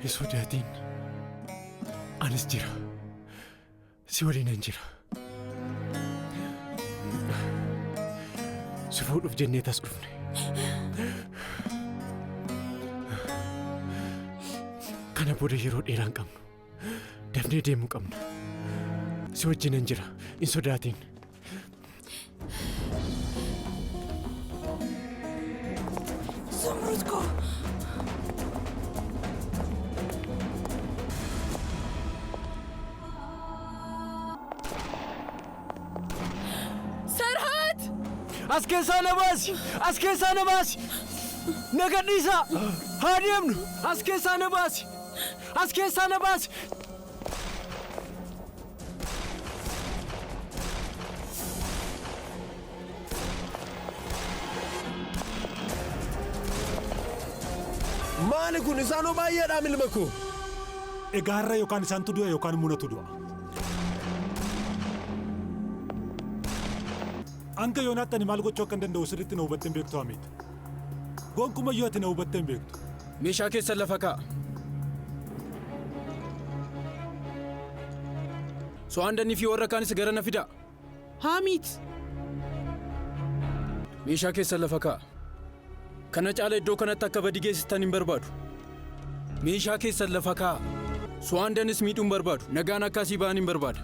Hin sodaatin. Anis jira. Si waliinan jira. Si fuudhuuf jennee tas dhufne. Kana booda yeroo dheeraa hin qabnu. Dafnee deemuu qabna. Si wajjinan jira. Hin sodaatin. Zumrut koo. Sarhaat! As keessaa na baasi! As keessaa na baasi! Na gadhiisaa! Haa deemnu! As keessaa na baasi! As keessaa na baasi! Maali kun isaanoo baay'eedhaam ilma koo. Egaa har'a yookaan isaantu du'a yookaan immoo natu du'a. Hanga yoonaatti ani maal gochuu akkan danda'u sirriitti na hubattee hin beektu Hamiid. Gonkumayyuu ati na hubattee hin beektu. Meeshaa keessan lafa kaa'a. So'aandanii fi warra kaanis gara na fidaa. Haamiit! Meeshaa keessan lafa kaa'a. Kana caala iddoo kanatti akka badii geessistan hin barbaadu. Meeshaa keessan lafa kaa'a. So'aandanis miidhuu hin barbaadu. Nagaan akka asii ba'an hin barbaada.